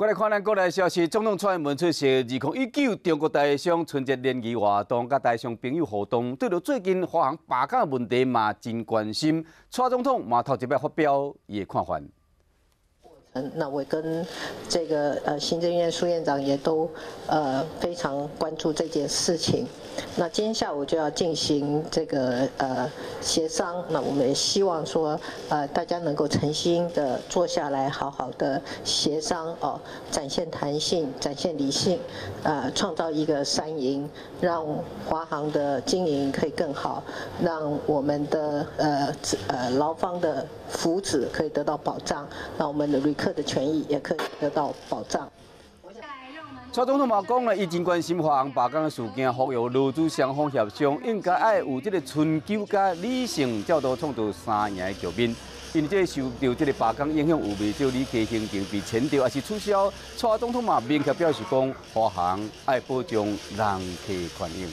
過來看咱國內消息，總統蔡英文出席2019中國台商春節聯誼活動，佮台商朋友互動，對著最近華航罷工的問題嘛真關心。蔡總統嘛頭一擺發表伊的看法。那我跟這個行政院蘇院長也都非常關注這件事情。那今天下午就要進行這個協商，那我們也希望說大家能夠誠心的坐下來，好好的協商哦，展現彈性，展現理性，創造一個三贏，讓華航的經營可以更好，讓我們的勞方的福祉可以得到保障，那我們的旅客的權益也可以得到保障。蔡總統嘛講咧，伊真關心華航罷工的事件，呼籲勞資雙方協商，應該愛有這个春秋佮理性，才有創造三贏的局面。因為這个受著這个罷工影響，有袂少旅客行程被延掉，抑是取消。蔡總統嘛明確表示講，華航愛保障人客權益。